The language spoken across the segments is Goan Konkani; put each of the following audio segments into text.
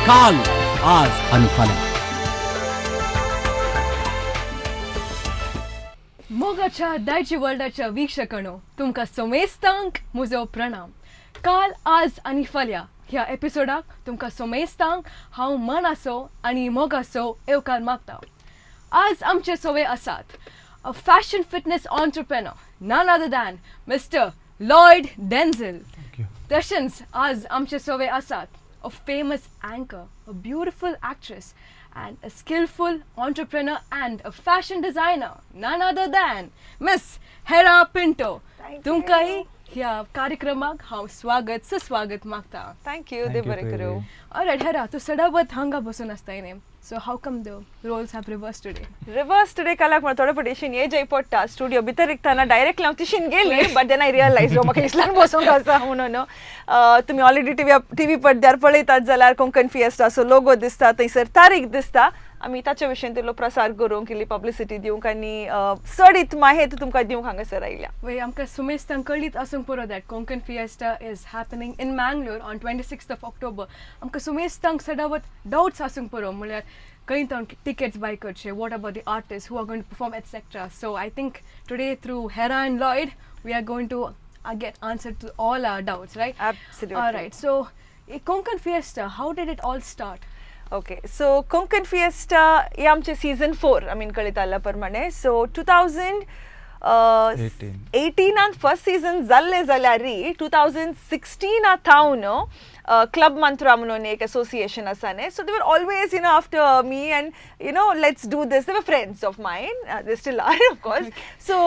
काल, आज आनी फाल्यां. मोगाच्या दायजी वर्ल्डाच्या वीक्षकांनो, तुमकां सोमेस्तांक म्हजो प्रणाम. काल, आज आनी फाल्यां ह्या एपिसोडाक तुमकां सोमेस्तांक हांव मनाचो आनी मोगाचो येवकार मागता. आज आमचे सोवे आसात a fashion fitness entrepreneur, none other than Mister Lloyd Denzel. तशेंच आज आमचे सोवे आसात a famous anchor, a beautiful actress and a skillful entrepreneur and a fashion designer, none other than Miss Hera Pinto. Thank तुमकांय ह्या कार्यक्रमाक हांव स्वागत सुस्वागत मागता. Thank you. Thank they you, बरें करूं. Prvi. Alright, Hera, तूं सदाबत हांगा बसून आसताय न्ही, so how come the roles have reversed today? Reverse today कालाक म्हणल्यार थोडे पटेशीन ये जय पडटा. स्टुडिओ भितर रिकताना डायरेक्टली हांव तिशीन गेली, बट then I realise म्हाका इस्लान बसूंक आसा म्हणून. तुमी ऑलरेडी टिवी पडद्यार पळयतात जाल्यार कोंकण फिएस्टाचो लोगो दिसता, थंयसर तारीख दिसता. आमी ताच्या विशयन तितलो प्रसार करूंक, इल्ली पब्लिसिटी दिवंक आनी चडीत माहेत तुमकां दिवंक हांगासर आयल्या. वय, आमकां सुमेस्तांक कळीत आसूंक पुरो that Konkan Fiesta is happening in Mangalore on 26th of October. आमकां सुमेस्तांक सदावत डाउट्स आसूंक पुरो, म्हणल्यार खंय तावन टिकेट्स बाय करचे, what about the artist who are going to perform, etcetera. So I think today through Hera and Lloyd we are going to get answer to all our doubts, right? Absolutely. Right, so Konkan Fiesta, how did it all start? Okay, so Konkan fiesta हे आमचे सीझन 4 आमी कळीत आल्या प्रमाणे. सो 2000 18. एटीनान फर्स्ट सीझन जाल्लें जाल्यार 2016 थावन क्लब मंत्रा म्हणून एक एसोसिएशन आसा न्ही, so they were always after me and let's do this. They were friends of mine, they still are, of course. So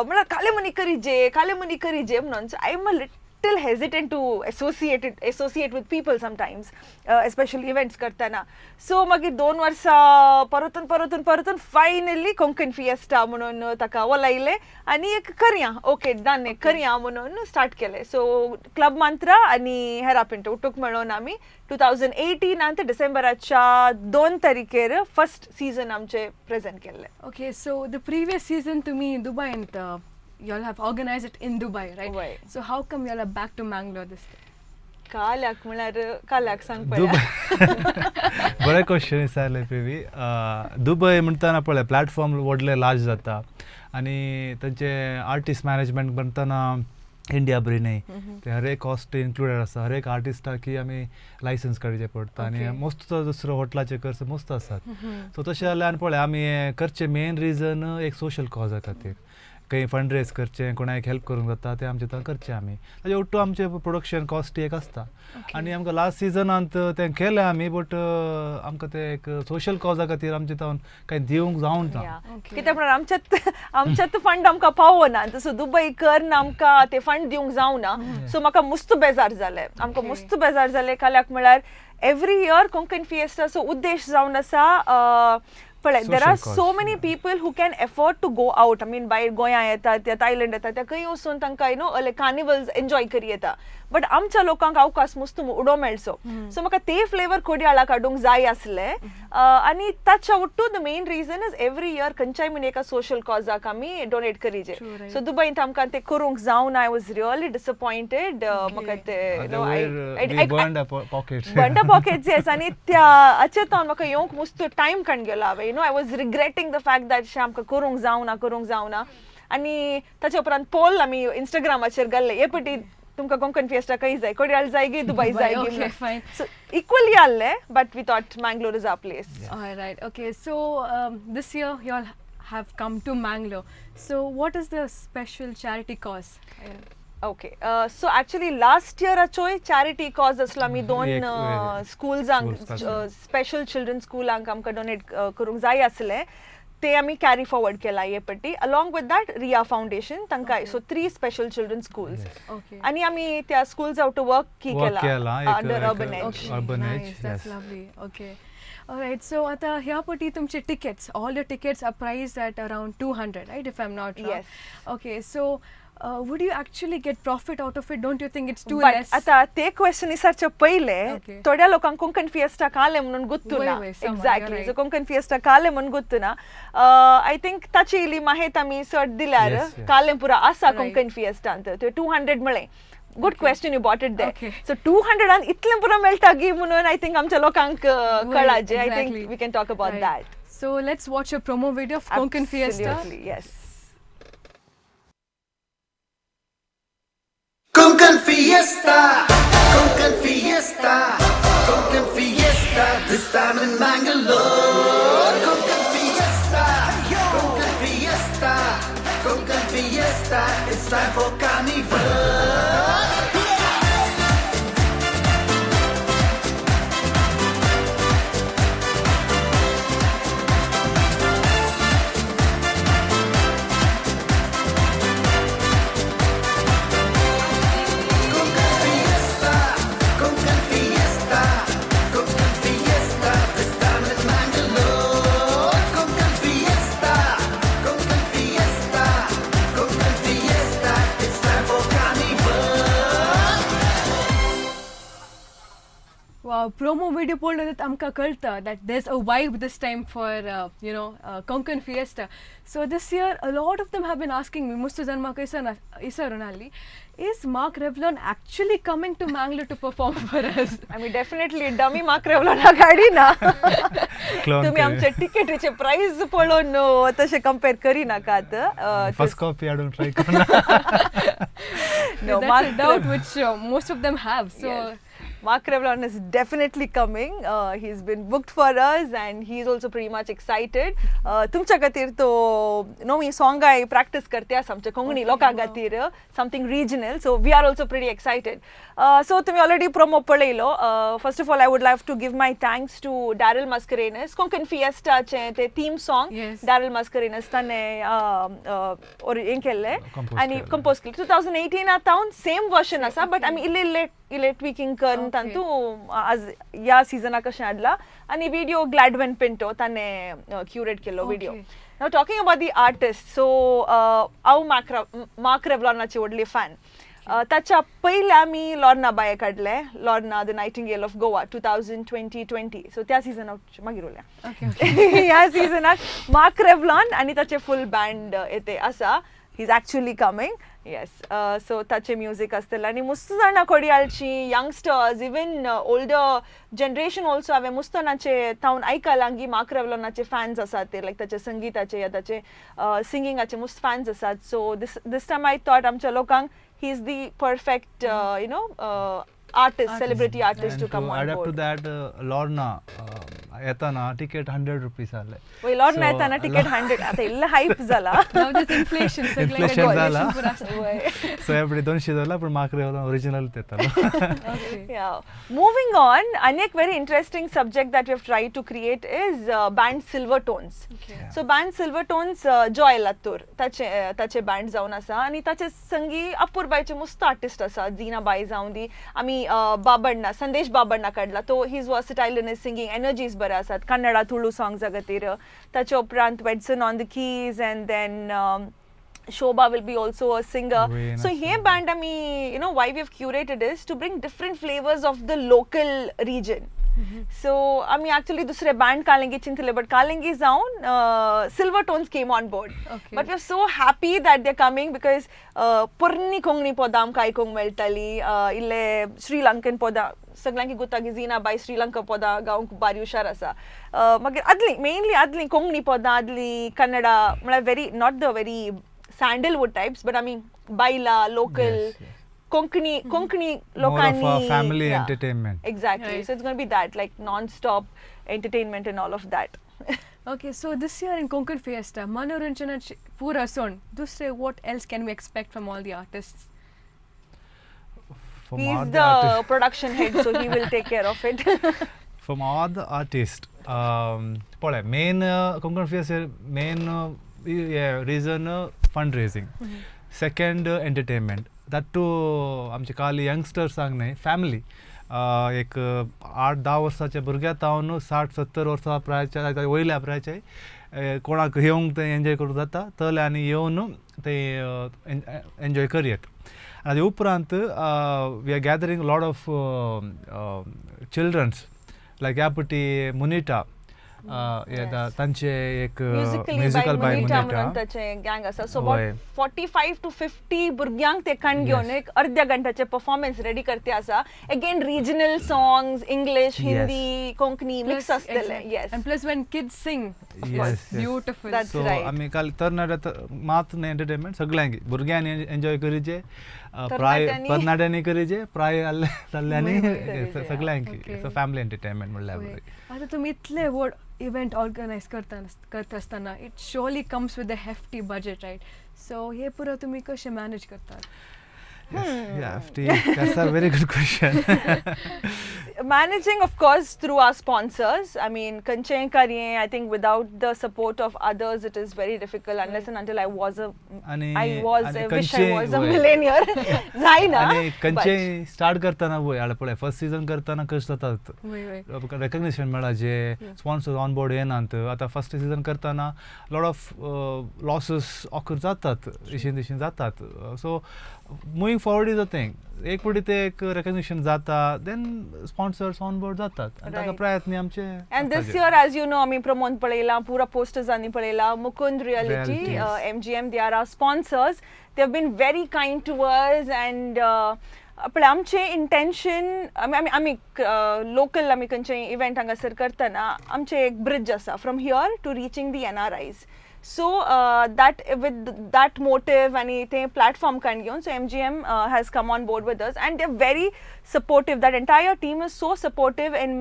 म्हळ्यार काले मनी करीजे, काले मनी करीजे म्हणून. So I am a little hesitant to associate with people sometimes, especially events करताना. सो मागीर 2 वर्सां परतून परतून परतून फायनली कोंकण फिएस्टा म्हणून ताका वलायलें आनी एक करया, ओके डन, एक करया म्हणून स्टार्ट केलें. सो क्लब मंत्रा आनी हेरा पिंटो उटूक मेळोन आमी 2018नांत डिसेंबराच्या 2 तारखेर फर्स्ट सीझन आमचे प्रेझेंट केल्लें. Okay, so the previous season तुम्ही Dubai and you all have organized it in Dubai, right? Right. So how come you all are back to Mangalore this time? काल्याक म्हळ्यार काल्याक सांग पळया. बरें क्वेश्चन विचारलें पेवी. दुबय म्हणटाना पळय, प्लॅटफॉर्म व्हडले लार्ज जाता आनी तांचे आर्टिस्ट मॅनेजमेंट म्हणटाना इंडिया बरी न्ही. ते हर एक कॉस्ट इन्क्लुडेड आसा. हर एक आर्टिस्टाक आमी लायसन्स काडचें पडटा आनी मस्त दुसरो हॉटेलाचे खर्च मस्त आसात. सो तशें जाल्यार आनी पळय, आमी हें करचें मेन रिजन एक सोशल कॉजा खातीर. खंय फंड रेज करचें, कोणाक हेल्प करूंक जाता तें आमचें थंय करचें आमी. ताजे ಒಟ್ಟು आमचें प्रोडक्शन कॉस्ट एक आसता आनी आमकां लास्ट सिजनांत तें केलें आमी, बट आमकां तें एक सोशल कॉजा खातीर आमचें तावन कांय दिवंक जावंक ना. कित्याक म्हळ्यार आमच्यात फंड आमकां पावना. सो दुबय करन आमकां ते फंड दिवंक जावना. सो म्हाका मुस्त बेजार जालें आमकां. मुस्त बेजार जालें. काल्याक म्हळ्यार एवरी इयर कोंकण फिएस्टाचो उद्देश जावन आसा, पळय, there are Social cause, so many people who can afford to go out, I mean, भायर गोंया येतात या थायलंड येतात त्या खंय वचून तांकां कार्निवल्स एन्जॉय करी येता, बट आमच्या लोकांक अवकाश मुस्त उडो मेळचो. सो म्हाका ते फ्लेवर कोडयाळा काडूंक जाय आसले आनी ताच्या उट्टू the main reason is every year खंयच्याय म्हण एका सोशल कॉजाक आमी डोनेट करीजे. सो दुबयंत आमकां ते करूंक जावना. I was really disappointed. म्हाका ते you know, We burned our pockets. Burned pockets, yes. आनी त्या हाचे तावन म्हाका येवंक मुस्त टायम काण गेलो हांवें. I was regretting the fact that आमकां करूंक जावना, करूंक जावना. आनी ताच्या उपरांत पोल आमी इंस्टाग्रामाचेर घाल्ले, हे पटी तुमकां कोंकण फिएस्टा खंय जाय, कोडयाळ जाय गी दुबय जाय गी? Okay, fine. So equally आहले, but we thought Mangalore is our place. All right. Okay. So this year you all have come to Mangalore. So what is the special charity cause? Okay, so actually last इयराचोय charity cause आसलो. आमी दोन स्कुल्सांक, schools. Special children स्कुलांक आमकां डोनेट करूंक जाय आसलें. ते आमी कॅरी फॉरवर्ड केला हे पट्टी, along with that Riya foundation तांकां. So three special children schools. आनी आमी त्या स्कुल्स आवट वर्क की Work केला केला, एक- अंडर एक- urban age. Urban nice. Age, That's yes. lovely. Okay. All right. So आता ह्या पटी तुमचे tickets, all your tickets are priced at around 200, right? If I'm not wrong. Yes. Okay. So would you actually get profit out of it? Don't you think it's too but less? आता ते क्वेश्चन विचारच्या पयले, थोड्या लोकांक कोंकण फिएस्टा काले म्हणून गुत्तू ना. वय, समज, exactly. You're so Konkan fiesta काले म्हणून गुत्तू ना. I think ताची इल्ली माहिती आमी चड दिल्यार Yes. काले पुरा आसा. कोंकण फिएस्टांत ते 200 म्हळें, Good question, you brought it there. Okay. So 200 इतलें पुरो मेळटा गी म्हणून I think आमच्या लोकांक कळा जे. I think we can talk about that. So let's watch a promo video of Konkan Fiesta. Absolutely, yes. Konkan Fiesta, Konkan Fiesta, Konkan Fiesta, this time in Mangalore. Konkan Fiesta, Konkan Fiesta, Konkan Fiesta, it's time for carnival. Konkan Fiesta, Konkan Fiesta, Konkan Fiesta, this time in Mangalore. Konkan Fiesta, Konkan Fiesta, Konkan Fiesta, it's time for carnival. Wow, promo video पळोवन आमकां कळटा that there's a vibe this time for Konkan Fiesta. So this year a lot of them have been asking me, मुस्त जाण म्हाका इसरून आहली, is Mark Revlon actually coming to Mangalore to perform for us? आमी डेफिनेटली डमी मार्क रेवलॉना गाडी ना. Clone तुम्ही करी. आमच्या टिकेटीचे प्राइस पळोवन तशें कंपेर करिनाकात. फर्स्ट कॉपी हाडून ट्राय करना. No, That's Mark a doubt which most of them have. So Yes. Mark Revlon is definitely coming. He's been booked for us and he's also pretty much excited. तुमच्या खातीर तो नवी सोंगाय प्रॅक्टीस करते आसा आमच्या कोंकणी लोकां खातीर, something regional, so we are also pretty excited. So तुमी ऑलरेडी प्रोमो पळयलो. First of all, I would like to give my thanks to Daryl Mascarenhas. Konkan फिएस्टाचें ते थीम सॉंग डॅरल मस्करेनस ताणें हें केल्लें Compose आनी केल्लें. कंपोज केलें. 2018 तावन सेम वर्शन आसा, बट आमी इल्ले इल्ले इल्ले ट्विकींग करून तांतू आज ह्या सिजनाक कशें हाडला. आनी विडियो ग्लॅडवेन पिंटो ताणें क्युरेट केल्लो video. Now talking about the artist, so हांव मार्क रेवलॉनाची व्हडली फॅन. ताच्या पयलीं आमी लॉर्ना बाये काडले, Lorna the Nightingale of Goa, 2020-20. So त्या सिजनाक मागीर उरल्या. ह्या सिजनाक मार्क रेवलॉन आनी ताचे फूल बँड येते आसा. He is actually coming, yes. So ताचे म्युजीक आसतलें आनी मस्त जाणां कोडियालची youngsters, even older generation also, हांवें मस्त जाणांचे तावन आयकलां की मार्क रेवलॉनाचे फॅन्स आसात ते, लायक ताचे संगीताचे या ताचे सिंगिंगाचे मस्त फॅन्स आसात. So this time I thought आमच्या लोकांक he is the perfect artist, celebrity artist to And come to on add up to board. that, Lorna येताना टिकेट 100 रुपीज आले. वय, लॉर्ना So, येताना टिकेट 100, आता इल्लें हायप जाला. Now there's inflation. सगळ्यांकडे Inflation जाला. Inflation पुरो आसता. वय. सो एवरी 200 जाला, पूण मार्क रेवलॉन ओरिजिनल येतालो. Yeah. Moving on, anek very interesting subject that we have tried to create is band Silver Tones. So band Silver Tones, Joy Lattur ताचे बँड जावन आसा आनी ताचे संगी अपुरबायचे मस्त आर्टिस्ट आसा. झिना बाई जावन दी, आमी बाबण्णा, संदेश बाबण्णा काडला. तो he is versatile in his singing, energies बरे आसात कन्नडा तुळू सॉंग्सा खातीर. ताचे उपरांत Wedson on the keys and then Shobha will be also a singer. Wayne So आसा. Hey band आमी why we have curated is to bring different flavors of the local region. So आमी actually दुसरे band Kalangi चिंतले, but Kalangi जावन Silver Tones came on board. But we are so happy that they coming because पोरणी कोंकणी पदां आमकां आयकूंक मेळटाली, इल्ले श्रीलंकन पदां. सगळ्यांकी गोता की झिना बाई श्रीलंका पदां गावंक बारी हुशार आसा. मागीर आदली, मेनली आदली कोंकणी पदां, आदली कन्नडा, म्हळ्यार very not the very sandalwood types, but आमी बायला local Konkani Konkani More of लोकांनी a family entertainment. Exactly. So it's going to be that, like, non-stop entertainment and all of that. Okay, so this year in Konkan Fiesta, मनोरंजनाची पुरा सोड, दुसरे what else can we expect from all the artists? From all He's the the artists, production head, so he will take care of it. From all the artists, पळय, main Konkan Fiesta main reason fund raising, second entertainment, that too आमचे काल यंगस्टर्सांक न्हय, फॅमिली, एक 8-10 वर्साच्या भुरग्या तावन 60-70 वर्सां प्रायच्या वयल्या प्रायचे कोणाक येवंक ते एन्जॉय करूंक जाता तले आनी येवन ते एन्जॉय करयेत. आनी उपरांत we are gathering lot of childrens, like ह्या पटी मुनिटा. तांचे एक म्युजिकली म्युजिकल बाय मुनिटा मुनिटा. म्हणून ताचे गँग आसा. सो वय. अबाउट 45 टू 50 भुरग्यांक ते कण घेवन एक अर्द्या घंट्याचे परफॉर्मन्स रेडी करते आसा. Again, regional songs, English, Hindi, Konkani mix आसतले, yes. And plus when kids sing, of course, beautiful. That's so right. आमी काल तरणाटे मात न्ही, एंटरटेनमेंट सगळ्यांक, भुरग्यांनी एन्जॉय करीचे, प्राय तरणाट्यांनी. तरणाट्यांनी करीचे, प्राय आहले जाल्ल्यांनी करीचे. सगळ्यांक. सो फॅमिली एंटरटेनमेंट म्हणल्यार बरें. आतां तुमी इतले व्हड इव्हेंट ऑर्गनायज करता करता आसतना, it surely comes with a hefty budget, right? So हे पुरो तुमी कशें मॅनेज करतात? Yes, yeah, FT, that's a very good question. Managing, of course, through our sponsors. I mean, खंयचेंय कार्य, I think without the support of others it is very difficult, unless and until I was a I was आनी I wish I was a वय. Millionaire, जायना. आनी खंयचेय स्टार्ट करतना वय हाड पळय, फर्स्ट सिजन करतना कशें जातात, वय वय रेकग्निशन मेळाचे, स्पॉन्सर्स ऑन बोर्ड येनात. आतां फर्स्ट सिजन करतना लॉट ऑफ लॉसीस ऑकर जातात, इशीन तिशीन जातात. So moving forward is a thing. एक फुडें ते एक रेकग्निशन जाता, then sponsors on board जातात आनी ताका प्रयत्न आमचे. And this year, as you know, आमी प्रमोन पळयला, पुरा पोस्टर्सांनी पळयला, Mukund reality, Realities. MGM, they are our sponsors. They have been very kind to us and पळय, आमचें इंटेन्शन, आमी लोकल, आमी खंयचेय इव्हेंट हांगासर करतना आमचें एक ब्रिज आसा from here to reaching the NRIs. So that with that motive आनी तें प्लॅटफॉर्म काण घेवन, so MGM has come on board with us and they are very supportive. That entire team is so supportive in,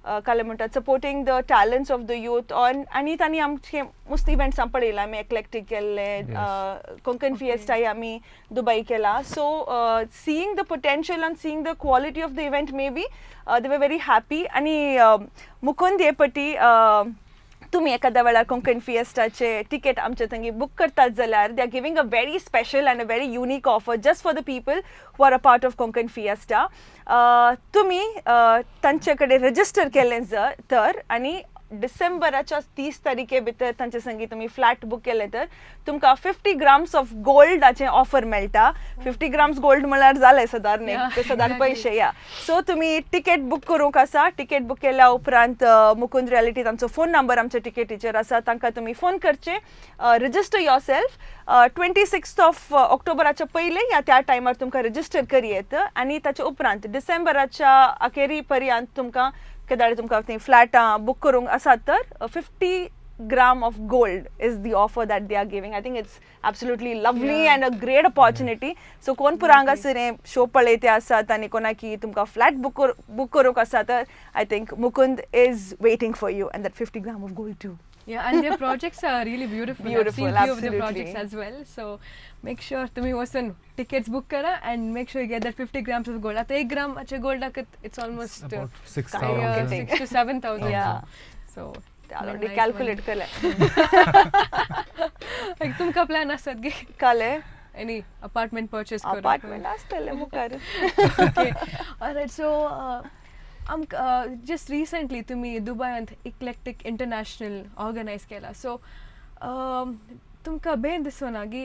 काय म्हणटात, supporting the talents of the youth on. आनी तांणी आमचे मस्त इव्हेंट्स पळयला, आमी एक्लेक्टीक केल्ले, कोंकण फिएस्टाय आमी दुबय केला. So seeing the potential and seeing the quality of the event, maybe they were very happy. आनी मुकुंद हे पटी तुमी एखाद्या वेळार कोंकण फिएस्टाचे टिकेट आमचे थंय बूक करतात जाल्यार, they are giving a very special and a very unique offer just for the people who are a part of Konkan Fiesta. तुमी तांचे कडेन रजिस्टर केलें जर तर आनी डिसेंबराच्या 30 तारखे भितर तांचे संगी तुमी फ्लॅट बूक केलें तर तुमकां 50 ग्राम्स ऑफ गोल्डाचें ऑफर मेळटा. 50 ग्राम्स गोल्ड म्हळ्यार जालें सदारण एक ते सदार पयशे या. सो तुमी टिकेट बूक करूंक आसा. टिकेट बूक केल्या उपरांत मुकुंद रियलिटी तांचो फोन नंबर आमच्या टिकेटीचेर आसा, तांकां तुमी फोन करचे, register yourself. 26th of ऑक्टोबराच्या पयले या त्या टायमार तुमकां रजिस्टर करी येत आनी ताच्या उपरांत डिसेंबराच्या अखेरी पर्यंत तुमकां केदाळे तुमकां थंय फ्लॅटां बूक करूंक आसात तर 50 gram of gold is the offer that they are giving. I think it's absolutely lovely and a great opportunity. So कोण पुरा हांगासर हें शो पळयते आसात आनी कोणाकी तुमकां फ्लॅट बूक करूंक आसा तर I think Mukund is waiting for you and that 50 gram of gold too. Yeah, and their projects are really beautiful. I've Beautiful, seen few of their absolutely. Projects as well. So make sure तुम्ही वचून tickets book करा and make sure you get that 50 grams of gold. आता 1 ग्राम gold, it's almost About six Kind of thousand. getting. 6 to 7 thousand. So ते already nice calculate केलें. Like तुमका प्लॅन आसत गे काले any apartment purchase करूंक? अपार्टमेंट आसतलें मुखार. Okay. Alright, so आमकां जस्ट रिसेंटली तुमी दुबयांत इक्लेक्टीक इंटरनॅशनल ऑर्गनायज केला. सो तुमकां बेन दिसना की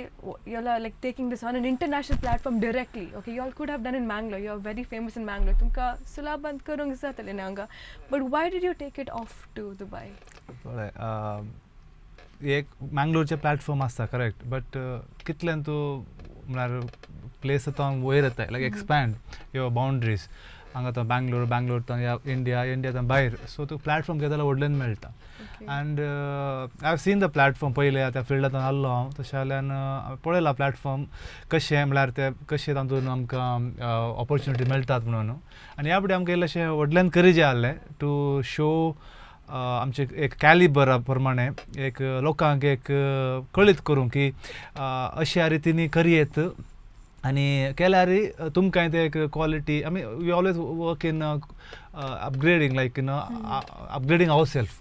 you are like taking this on an international platform directly? Okay, you all could have done in Mangalore. You are very famous in Mangalore. तुमकां सुलाबांत करूंक जातलें न्ही हांगा, but why did you take it off to Dubai? पळय, एक मँगलोरचें प्लॅटफॉर्म आसता, करेक्ट, बट कितल्यान तूं म्हळ्यार प्लेस आतां वयर येता, लायक एक्सपँड your boundaries. हांगा आतां बँगलोर, बँगलोर या इंडिया, इंडिया भायर. सो तुका प्लॅटफॉर्म घेता जाल्यार व्हडल्यान मेळटा and I have seen the platform. पयलें आतां फिल्डांत आसलो हांव, तशें जाल्यान हांवें पळयलां प्लॅटफॉर्म कशें, म्हळ्यार ते कशें तातूंत आमकां ऑपॉर्चुनिटी मेळटात म्हणून. आनी ह्या फुडें आमकां इल्लेशें व्हडल्यान करीजे आहलें टू शो आमचें एक कॅलिबरा प्रमाणे, एक लोकांक एक कळीत करूंक की अश्या रितीनी करयेत आनी केल्यार तुमकांय ते एक quality. I mean, we always work in upgrading, like upgrading our self.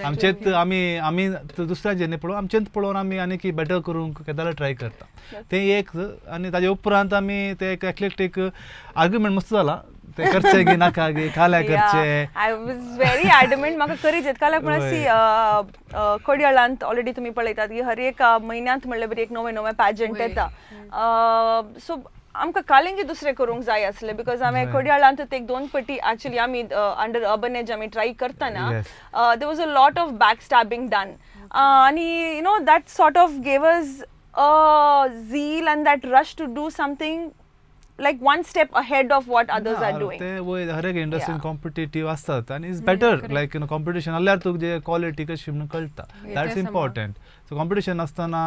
आमचेच आमी दुसऱ्याचें न्ही पळोवन, आमचेंच पळोवन आमी आनीक बेटर करूंक केदाळाय ट्राय करता. तें एक. आनी ताजे उपरांत आमी ते एक एक्लेक्टीक आर्ग्युमेंट मस्त जाला, ते करचे की नाका की काल्या करचे. I was very adamant, म्हाका करीच काल्याक. म्हणल्यार सी, कोडयाळांत ऑलरेडी तुमी पळयतात की हर एक म्हयन्यांत म्हणल्यार बरी एक नवें नवें पॅजंट येता. सो आमकां कालिंगी दुसरें करूंक जाय आसलें, because हांवें कोडियाळांत एक दोन पटी एक्चुअली आमी अंडर अर्बन एज आमी ट्राय करतना there was a lot of back stabbing done आनी that sort of gave us a zeal and that rush to do something like one step ahead of what others are doing. ते वयर हर एक इंडस्ट्रीन कॉम्पिटेटीव आसतात आनी it's better, like competition आसल्यार तुका क्वॉलिटी कशी म्हणून कळटा, that's important. So competition आसतना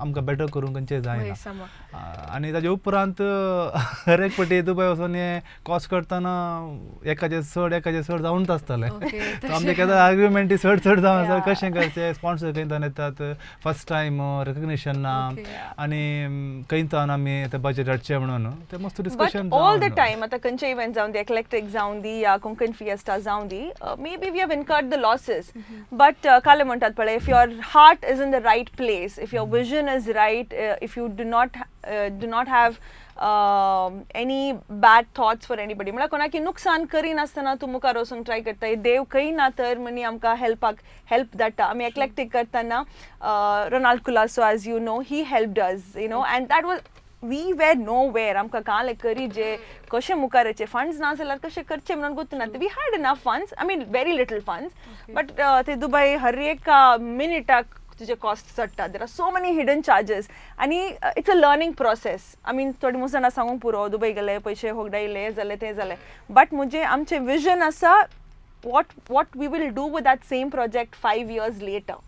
आमकां बेटर करूंक खंयचें जायना. आनी ताजे उपरांत हर एक पटी दुबय वचून हें कॉस्ट करतना एकाचे चड एकाचे चड जावनच आसतालें. सो आमचे केन्ना आर्ग्युमेंटी चड चड जावन आसा, कशें करचें, स्पॉन्सर खंयच्यान येतात, फर्स्ट टायम रेकग्निशन ना आनी खंयच्यान आमी ते बजेट हाडचें म्हणून ते मस्त discussion. All the time आतां खंयचे इव्हेंट जावन दी, एक्लेक्टीक जावन दी या कोंकण फिएस्टा जावन दी, maybe we have incurred the losses, but काले म्हणटात पळय, if your heart is in the right place, if your vision is right, if you do not have any bad thoughts for anybody, म्हळ्यार कोणाकी नुकसान करिनासतना तूं मुखार वचूंक ट्राय करता, देव खंय ना तर मनी आमकां हेल्पाक हेल्प धाडटा. आमी एक्लेक्टीक करतना Ronald Colaco, as you know, he helped us, and that was, we were nowhere. आमकां कांय करी जे कशें मुखार येचे, फंड्स ना जाल्यार कशें करचें म्हणून गोत्तू ना. We had enough funds, I mean, very little funds, but ते दुबय हर एका मिनिटाक तुजे कॉस्ट चडटा. There are so many hidden charges आनी it's a learning process. I mean, थोडी जाणां सांगूंक पुरो, दुबय गेले, पयशे होगडायले, जालें तें जालें, बट मुजे आमचें विजन आसा, what we will do with that same project 5 years later.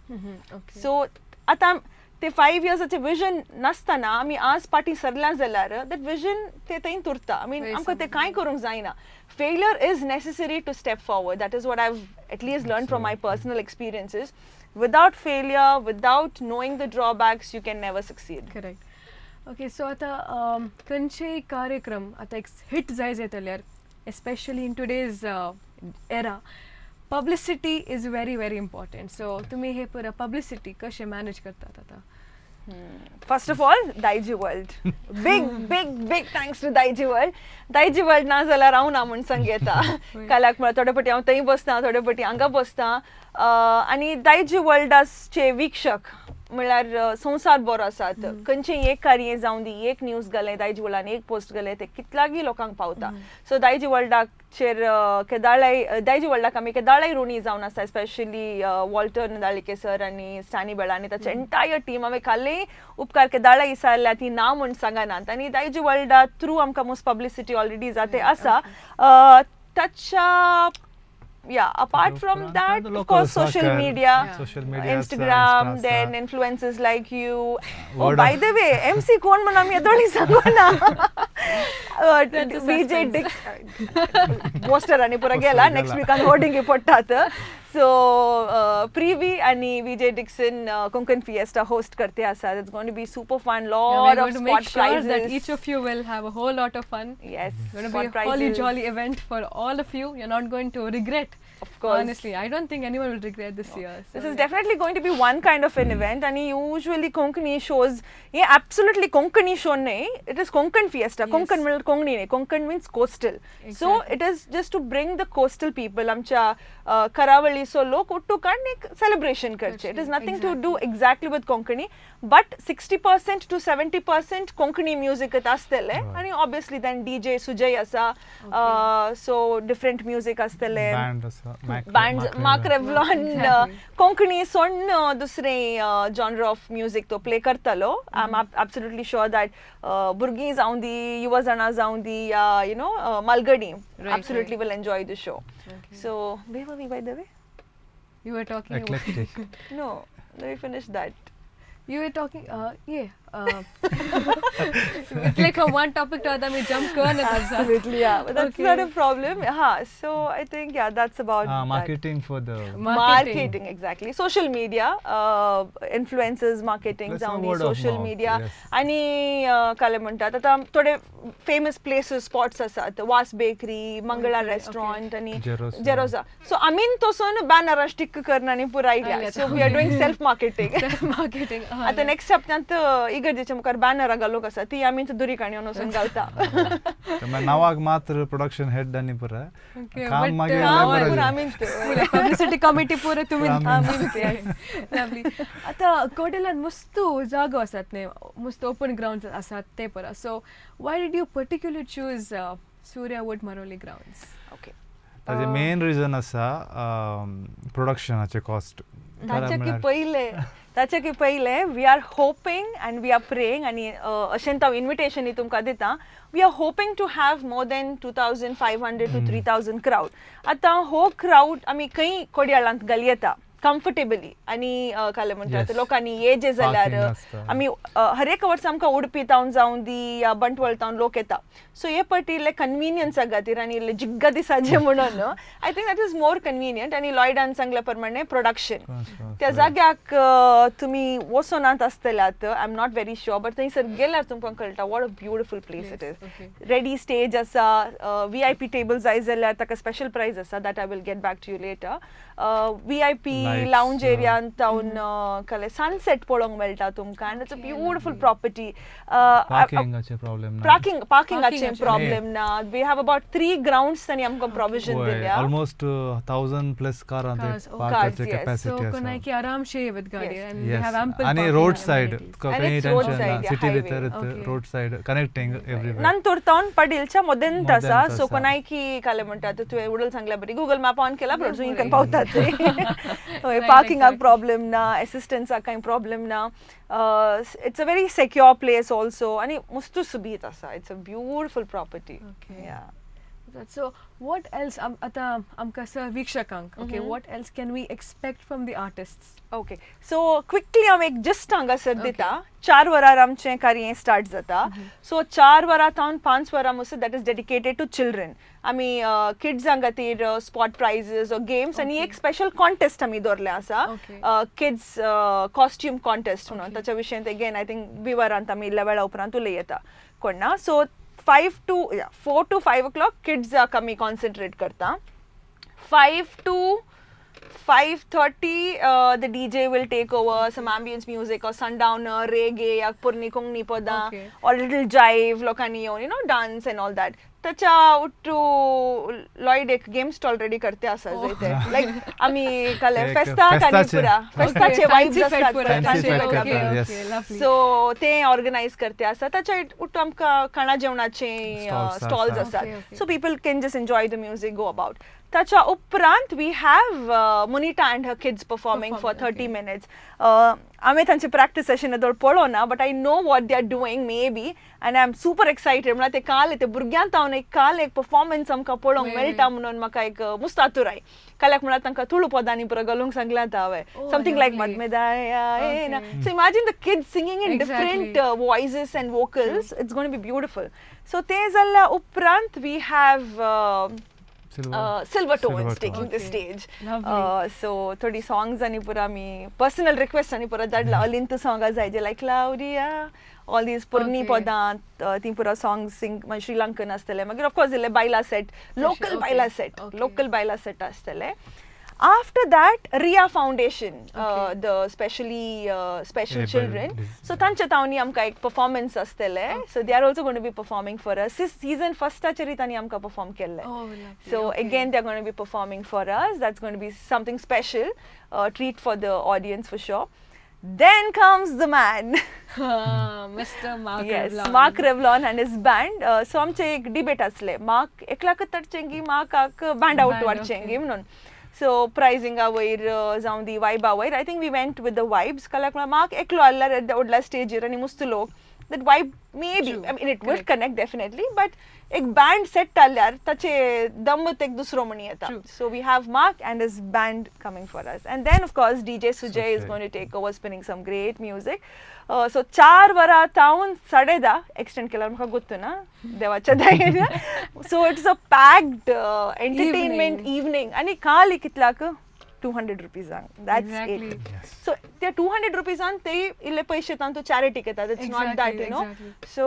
So आतां ते फायव इयर्साचे विजन नासतना आमी आज पाटी सरल्या जाल्यार that vision ते थंय उरता. I mean, आमकां ते कांय करूंक जायना. Failure is necessary to step forward. That is what I at least learn from my personal experiences. Without failure, without knowing the drawbacks, you can never succeed. Correct. Okay, so आतां खंयचेय कार्यक्रम आतां एक हिट जाय जाल्यार, especially in today's era, publicity is very very important. So तुमी हे पुरा पब्लिसिटी कशें मॅनेज करतात आतां? First of all, Daiji World. Big, big, big thanks to Daiji World. Daiji World ना जाल्यार हांव ना म्हूण सांग येता. काल्याक म्हळ्यार थोडे पटी हांव थंय बसता, थोडे पटी हांगा बसता. आनी दायजी वर्ल्डाचे वीक्षक म्हळ्यार संवसार बरो आसात. खंयचें एक कार्य जावं दी, एक न्यूज घालें दायजी वर्ल्डान, एक पोस्ट घालें, ते कितल्यागी लोकांक पावता. सो दायजी वर्ल्डाचेर केदाळाय, दायजी वर्ल्डाक आमी केदाळाय ऋणी जावन आसा, स्पेशली वॉल्टर नदालिके सर आनी स्टॅनी बेळा आनी ताचे एंटायर टीम. हांवें कालय उपकार केदाळाय विचारल्या, ती ना म्हूण सांगनात. आनी दायजी वर्ल्डा थ्रू आमकां मोस्ट पब्लिसिटी ऑलरेडी जाते आसा. ताच्या, yeah, apart from that, of course, social media. Social media. Instagram, then influencers like you. Oh, by the way, MC कोण म्हणून आमी येदोळी सांगू ना. विजय डिक्स पोस्टर आनी पुरा गेला, नेक्स्ट विकान होर्डिंग पडटात. सो प्रिवी आनी Vijay Dixon Konkan Fiesta host करते आसा. It's going to be super fun, lot of spot sure that prizes. Each of you will have a whole lot of fun. Yes. It's going to spot be a holly prizes. Jolly event for all of you. You're not going to regret. Of course. Honestly, I don't think anyone will regret this year. So, This is yeah. definitely going to be one kind of an event. And usually Konkani shows, yeah, absolutely Konkani show nahi. It is Konkan Fiesta. Konkan म्हळ्यार कोंकणी न्ही. Konkan means coastal. So it is just to bring the coastal people, आमच्या करावळीचो लोक उट्टूक एक celebration करचे. It is nothing to do exactly with Konkani, but 60% to 70% Konkani music आसतले आणि obviously then DJ Sujay आसा, so different music आसतले. बँड आसा. बँड मार्क रेवलॉन कोंकणी सोडून दुसरे जॉनर ऑफ म्युजीक तो प्ले करतालो. I am absolutely sure that भुरगीं जावं दी, युवा जाणां जावं दी या you know Malgadi absolutely will enjoy the show. So where were we, by the way? You were talking about Eclectic. No, let me finish that. You were talking, yeah. It's like from one topic to other, we jump कर. Absolutely, yeah, but that's not a problem. Ha, so I think, yeah, that's about that. Marketing for the Marketing, exactly. Social media, influencers marketing Plus जावं दी, word of social mouth, media. Yes. आनी काय म्हणटात आतां, थोडे फेमस प्लेसीस, स्पॉट्स आसात, वास बेकरी, मंगळा रेस्टॉरंट आनी जेरोसा. जेरोसा. सो आमीन तोसून बॅनर स्टिक करना आनी पुरायल्या. आयल्या. So we are doing self marketing. Marketing. आतां नेक्स्ट हप्त्यांत इगर्जेच्या मुखार बॅनरां घालूंक आसा, ती आमी दुरीकाणी वचून घालता. मागीर नांवाक मात्र प्रोडक्शन हेड आनी पुरा काम but, मागीर काम labor पुरा आनी. आमीच. पब्लिसिटी कमिटी पुरा तुमी. आमीच, yes. Lovely. आतां कोडेलान मस्तू जागो आसात न्ही, मस्त ओपन ग्राउंड आसात ते परा, so why did you particular choose Surya Wood Maroli grounds? Okay. ताजें मेन रिजन आसा प्रोडक्शनाचें कॉस्ट. ताच्या की पयले we are hoping and we are praying आनी अशें हांव इन्विटेशन तुमकां दिता, we are hoping to have more than 2500 to 3000 crowd. आतां हो क्रावड आमी खंय कोडयाळांत घालयेता कम्फर्टेबली आनी काले म्हणटा लोकांनी येजे जाल्यार Parking आसता. आमी हर एक वर्सा आमकां उडपी तावन जावं दी या बंटवळ तावन लोक येता, सो हे पटी इल्ले कन्विनियन्सा खातीर आनी इल्ले जिग्गा दिसाचे म्हणून I think that is more convenient. आनी लॉयडान सांगल्या प्रमाणे प्रोडक्शन त्या जाग्याक तुमी वचोनात आसतल्यात, I am not very sure, but थंयसर गेल्यार तुमकां कळटा what a beautiful place it is. Ready stage आसा, व्हीआयपी टेबल जाय जाल्यार ताका स्पेशल प्रायज आसा, that I will get back to you later. VIP Lights, lounge एरियान तावन कले सनसेट पळोवंक मेळटा तुमकां and it's a beautiful property. पार्किंगाचे problem ना. पार्किंग पार्किंगाचे Parking problem ना. We have about three grounds आनी आमकां प्रोविजन दिल्या. Almost 1000+ car Cars, oh. Park Cars, करचे yes. सो कॅपॅसिटी आसा. कोणाकी आरामशे येवत गाडी and they have ample आणि रोड साइड And काही it's road tension ना. side, yeah, city highway. भितर Road side connecting everywhere. नंतर तावन पडीलच्या मदेंत आसा. मदेंत सो आसा. कोणायकी काले म्हणटा तुवें उडल सांगल्या बरी गुगल मॅप ऑन केला बरोबर तुवें पावतात. हय, पार्किंगाक प्रॉब्लेम ना, एसिस्टन्साक कांय प्रॉब्लेम ना. It's a very secure place also आनी मस्तू सुबीत आसा. It's a beautiful property. So what else आतां आमकां sir वीक्षकांक, okay, what else can we expect from the artist? Okay, so quickly हांव एक जस्ट हांगासर दिता. 4 वरार आमचें कार्य स्टार्ट जाता. सो 4 वरां थावन 5 वरां मुसो that is dedicated to children. आमी किड्सां खातीर स्पॉट प्रायजीस, गेम्स आनी एक स्पेशल कॉन्टेस्ट आमी दवरलें आसा, किड्स कॉस्ट्यूम कॉन्टेस्ट म्हणून. ताच्या विशयांत अगेन I think विवरांत आमी इल्ल्या वेळा उपरांत उलयता कोण ना. So 4 to 5 o'clock किड्साक आमी कॉन्सन्ट्रेट करता. 5 to 5:30, the DJ will take over some ambience music or sundowner, reggae या पोरणी कोंकणी पदां or little jive, लोकांनी येवन dance and all that. ताच्या उट्टू लॉयड एक गेम स्टॉल रेडी करते आसा, जंय ते लायक आमी काले एक फेस्ताक आनी फेस्ताचे. पुरा फेस्ताचे वायब्स आसतात. Fancy fancy fete करता. करता, yes. Lovely. सो ते ऑर्गनायज करते आसा. ताच्या उट्टू आमकां खाणा जेवणाचे Stalls stalls आसा. आसात. Okay. So people can just enjoy the music, go about. ताच्या उपरांत we have Munita and her kids performing for Performing, 30 okay. minutes. हांवें तांचे प्रॅक्टीस सेशन धड पळोवना, but I know what they are doing maybe and I am super excited. म्हणल्यार ते काल ते भुरग्यांत हांव एक काल एक परफॉर्मन्स आमकां पळोवंक मेळटा म्हणून म्हाका एक मुस्त आतुराय. काल्याक म्हळ्यार तांकां तुळू पदांनी पुरो घालूंक सांगलां हांवें, something like मदमेदाय. So imagine the kids singing in different voices and vocals. It's going to be beautiful. So ते जाल्ल्या उपरांत we have Silver. Silver Tones Silver taking the stage. Lovely. So थोडी songs आनी पुरा आमी पर्सनल रिक्वेस्ट आनी पुरा धाडला. अलिंत सोंगां जाय जे लायक क्लाउडिया, ऑल these पोरणी पदां, ती पुरा सॉंग्स सिंग मागीर श्रीलंकन आसतले. मागीर ऑफकोर्स इल्ले बायला सेट, लोकल बायला सेट, लोकल बायला सेट आसतले. After that, Ria Foundation, the specially special Able children, so तांच्या तावनी आमकां एक परफॉर्मन्स आसतले. So they are also gonna be performing for us. Season फर्स्टाचेर तांणी आमकां परफॉर्म केल्ले. Oh, lovely. So again, they're going to be performing for us. That's going to be something special, treat for the audience for sure. Then comes the man. Mr. Mark Yes, Revlon. Mark Revlon and his band. So आमचे एक डिबेट असले, मार्क एकल्याकच तरचेंगी, मार्काक बँड आउट Band, वाडचेंगी म्हणून. सो प्रायसिंगा वयर जावं दी वायबा वयर, I think we went with the vibes. कल्याक म्हळ्यार मार्क एकलो आहल्यार येद्या व्हडल्या स्टेजीर आनी मुस्त लोक, that vibe maybe, I mean, it will connect definitely, but एक बँड सेट आहल्यार ताचे दमत एक दुसरो म्हणी येता. So we have Mark and his band coming for us and then of course DJ Sujay is Sujay. Going to take over, spinning some great music. So 4 वरां तावन 10:30 एक्सटेंड केल्यार म्हाका गोत्तू ना देवाच्या दयेन. So it's a packed entertainment evening. आनी काल कितल्याक 200 रुपीजांक, that's it. सो त्या 200 रुपीजान ते इल्ले पयशे तांतू चॅरिटीक येतात. It's not that you know. So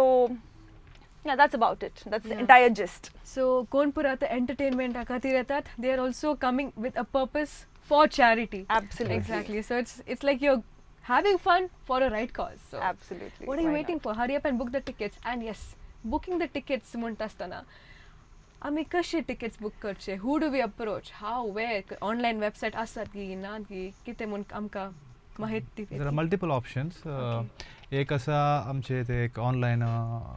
yeah, that's about it. That's the entire gist. So कोण पुरा आतां एंटरटेनमेंटा खातीर येतात, they are also coming with a purpose for charity. Absolutely. Exactly. So it's like you're having fun for a right cause. So Absolutely. What are you Why waiting not? For? Hurry up and book the tickets. And yes, booking the tickets म्हणटा आसतना आमी कशे टिकेट्स बूक करचे, who do we approach, how, where? Online website आसात की ना की कितें म्हूण आमकां माहिती? There are multiple options. एक आसा, आमचे ते एक ऑनलायन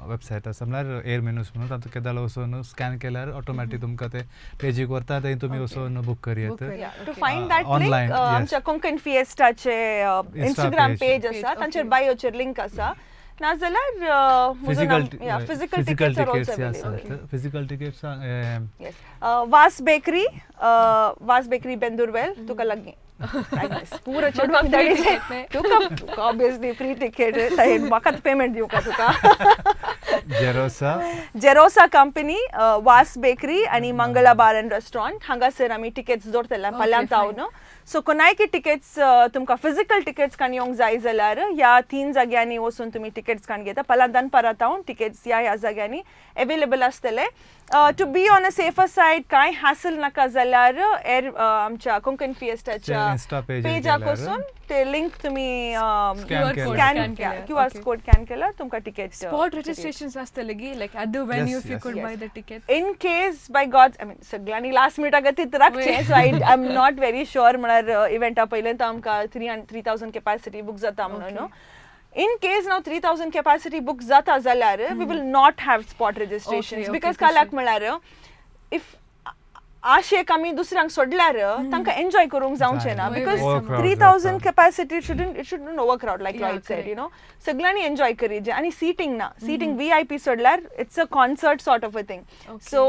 वेबसायट आसा, म्हळ्यार एअर मेनूस म्हणून. तातूंत केदाळ वचून स्कॅन केल्यार ऑटोमॅटीक तुमकां ते पेजीक व्हरता, थंय तुमी वचून बूक करी Book येत. करी. To find find that link, online, yes. आमच्या कोंकण फिएस्टाचे इंस्टाग्राम page. Page आसा, Page, तांचेर okay. बायोचेर लिंक आसा. नाजाल्यार physical physical physical tickets are tickets also available. आसात, फिजिकल टिकेट्स. येस, वास बेकरी, वास बेकरी बेंदुरवेल, तुका लागीं पुरो चेडवाक free ticket न्ही? तुका ऑब्वियसली फ्री टिकेट, म्हाका पेमेंट दिवका तुका. जेरोसा. जेरोसा कंपनी, वास बेकरी आनी मंगला बार अँड रेस्टॉरंट, हांगासर आमी टिकेट्स दवरतले फाल्यां तावन. सो कोणायकी टिकेट्स, तुमकां फिजिकल टिकेट्स काण येवंक जाय जाल्यार ह्या तीन जाग्यांनी वचून तुमी टिकेट्स काण घेता. फाल्यां दनपारां तावन टिकेट्स ह्या ह्या जाग्यांनी एवेलेबल आसतले. To be on a safer side, कांय हॅसल नाका जाल्यार एर आमच्या कोंकण फिएस्टाच्या Insta page पेजाक गेल्यार वचून ते लिंक तुमी Scan QR केल्यार. code scan scan केल्यार, क्यू आर कोड स्कॅन केल्यार तुमकां टिकेट. स्पॉट रजिस्ट्रेशन आसतले की, like at the venue, if you could buy the ticket? In case by God's, I mean, सगळ्यांनी last मिनिटाक गतीत राखचें, so I am not very sure म्हळ्यार इव्हेंटा पयलें तर आमकां 3000 कॅपॅसिटी बूक जाता म्हणून. In case now 3000 capacity book जाता जाल्यार we will not have spot registration, because काल्याक म्हळ्यार if आशेक आमी दुसऱ्यांक सोडल्यार तांकां एन्जॉय करूंक जावचें ना, because Overcrowd 3000 जाता. Capacity shouldn't, it shouldn't overcrowd, like Lloyd said. Correct. सगळ्यांनी एन्जॉय करीजे आनी सिटींग ना, सिटींग व्हीआयपी सोडल्यार it's a concert sort of a thing. So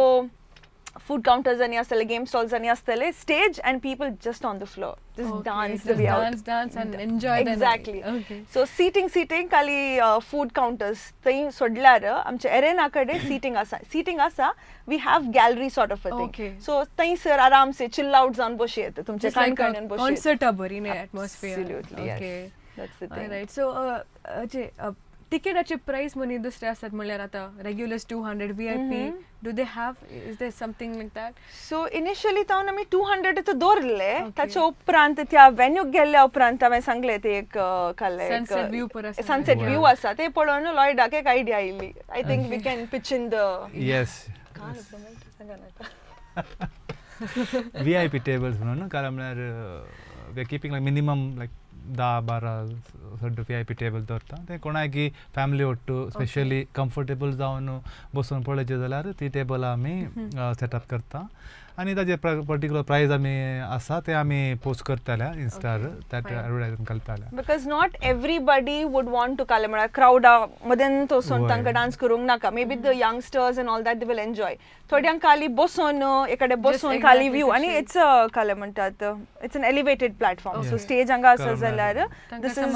food counters आनी आसतले, गेम स्टॉल्स आनी आसतले, stage and people just on the floor, just dance the just way out. Dance, dance and enjoy the night. Exactly. Okay. So seating खाली फूड काउंटर्स थंय सोडल्यार आमच्या एरेना कडेन सिटींग आसा, सिटींग आसा. We have gallery sort of a thing. So थंयसर आरामसे चिल आउट जावन बशी येता, तुमचे Just like कान a काडून बशी. concert बरी न्ही atmosphere. Absolutely, yes. That's the thing. Right, so जे तिकेटाचे प्राइस म्हणी दुसरे आसात, म्हणल्यार आतां regulars 200, VIP, do they have, is there something like that? So initially तावन आमी 200 दवरले. ताच्या उपरांत त्या वेन्यूक गेल्ल्या उपरांत हांवें सांगलें, ते एक काल Sunset view पर आसा. सनसेट व्यू आसा, ते पळोवन लॉयडाक एक आयडिया आयली, I think we can pitch in the yes VIP tables म्हणून. कारण म्हळ्यार we are keeping like minimum like 10-12 सड्ड व्हीआयपी टेबल दवरता. ते कोणाकी फॅमिली ಒಟ್ಟು स्पेशली कम्फर्टेबल जावन बसून पळोवचें जाल्यार ती टेबल आमी सेटअप करता आनी ताजे पर्टिक्युलर प्रायज आमी आसा, ते आमी पोस्ट करतले इन्स्टार, that advertisement घालतले. Because not everybody would want to, काले म्हळ्यार क्रावडा मदेन वचून तांकां डान्स करूंक नाका. Maybe the youngsters and all that, they will enjoy. थोड्यांक खाली बसून, एकडे बसून खाली व्यू आनी it's काले म्हणटात, it's an elevated platform, so stage हांगा आसा जाल्यार this is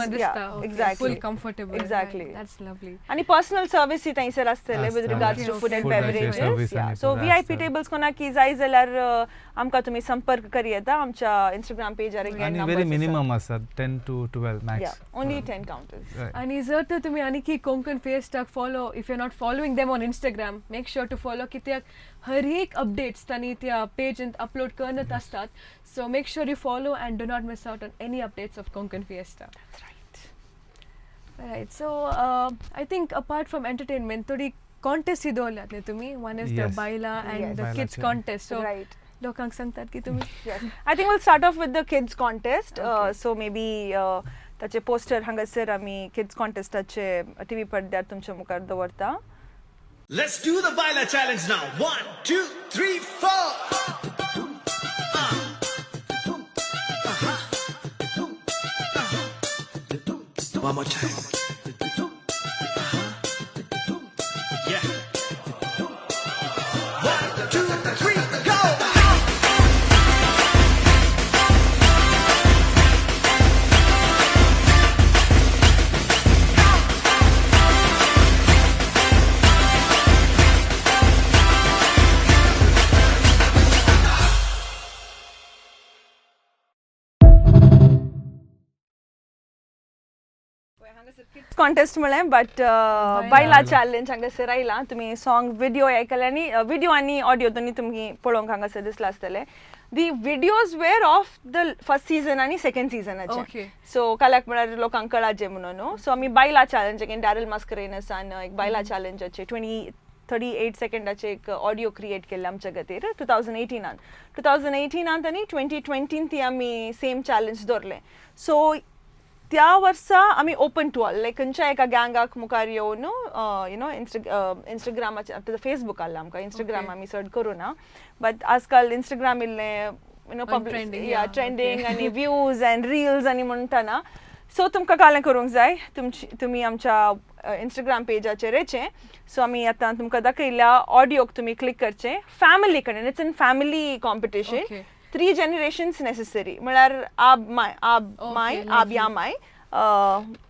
exactly full comfortable. Exactly. That's lovely. आनी पर्सनल सर्विसी थंयसर आसतले विथ आसता. Regards to food and Food beverages. service आनी सो पुरो व्हीआयपी आसता. टेबल्स कोणाक जाय जाल्यार आमकां तुमी संपर्क करी येता आमच्या इंस्टाग्राम पेजार. आनी व्हेरी मिनिमम आसा, 10 to 12 max. Only 10 counters. आणि जर तर तुम्ही आणखी Konkan फिएस्टाक follow, if you not following them on Instagram, make sure to follow, कित्याक हर एक अपडेट्स तांणी त्या पेजींत अपलोड करत असतात. So make sure you follow and do not miss out on any updates of Konkan Fiesta. Right, so I think apart from entertainment थोडी कॉन्टेस्ट दवरल्यात न्ही तुमी? One is the बायला and the kids बायलाचे. Contest. So लोकांक सांगतात की तुमी? Yes. I think we'll start off with the kids contest. So maybe ताचे पोस्टर हांगासर आमी किड्स कॉन्टेस्टाचे टीव्ही पडद्यार तुमच्या मुखार दवरता. Let's do the Baila challenge now. One, two, three, four. One more time. Yeah. One, two, three, go. Contest म्हळें, बट बायला चॅलेंज हांगासर आयला. तुमी सॉंग व्हिडिओ आयकले आनी व्हिडिओ आनी ऑडियो दोनी तुमी पळोवंक हांगासर दिसला आसतलें. The videos were of the first season आनी सेकंड सिजनाचे. सो काल्याक म्हळ्यार लोकांक कळाचे म्हणून न्हू. सो आमी बायला चॅलेंज अगेन डॅरल मास्करेनसान एक बायला चॅलेंजाचे 20 38 सेकंडाचे एक ऑडियो क्रिएट केल्ले आमच्या खातीर 2018नान. 2018नात आनी 2020न ती आमी सेम चॅलेंज दवरलें. सो त्या वर्सा आमी ओपन टू ऑल, लायक खंयच्या एका गँगाक मुखार येवन you know इंस्टाग्रामाचेर, आतां फेसबूक आसला आमकां, इंस्टाग्राम आमी चड करूं ना, बट आजकाल इंस्टाग्राम इल्लें you know On public trending, या ट्रेंडींग आनी व्यूज अँड रिल्स आनी म्हणटाना. सो तुमकां कालें करूंक जाय, तुमची तुमी आमच्या इंस्टाग्राम पेजाचेर येचें. सो आमी आतां तुमकां दाखयल्या ऑडियोक तुमी क्लिक करचें. फॅमिली कडेन, it's in family competition. Three generations necessary, म्हळ्यार आब माय, आब माय, आब या माय,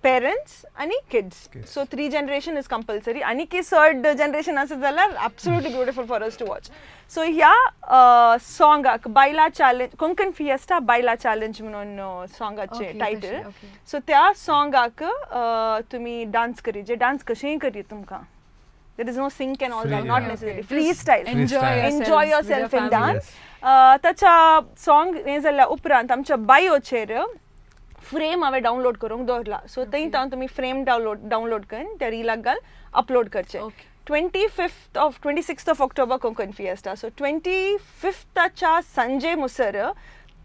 पेरंट्स आनी kids. Kids. So three generation is compulsory. आनी की थर्ड जनरेशन आसत जाल्यार absolutely beautiful for us to watch. So ह्या सॉंगाक बायला चॅलेंज, कोंकण फिएस्टा बायला चॅलेंज म्हणून सॉंगाचे टायटल. तशें, okay. सो त्या सॉंगाक तुमी डान्स करी, जे डान्स कशेंय करी तुमकां, there is no sync and all Free, that, not yeah. Necessary. Just free style. Enjoy Freestyle. Enjoy yourselves with yourself your in family. Dance. ताच्या सॉंग हें जाल्या उपरांत आमच्या बायोचेर फ्रेम हांवें डावनलोड करूंक दवरला. सो थंय तावन तुमी फ्रेम डावनलोड करून त्या रिलाक घाल अपलोड करचें. 25th of 26th of October Konkan Fiesta. So 25थाच्या सांजे मुसर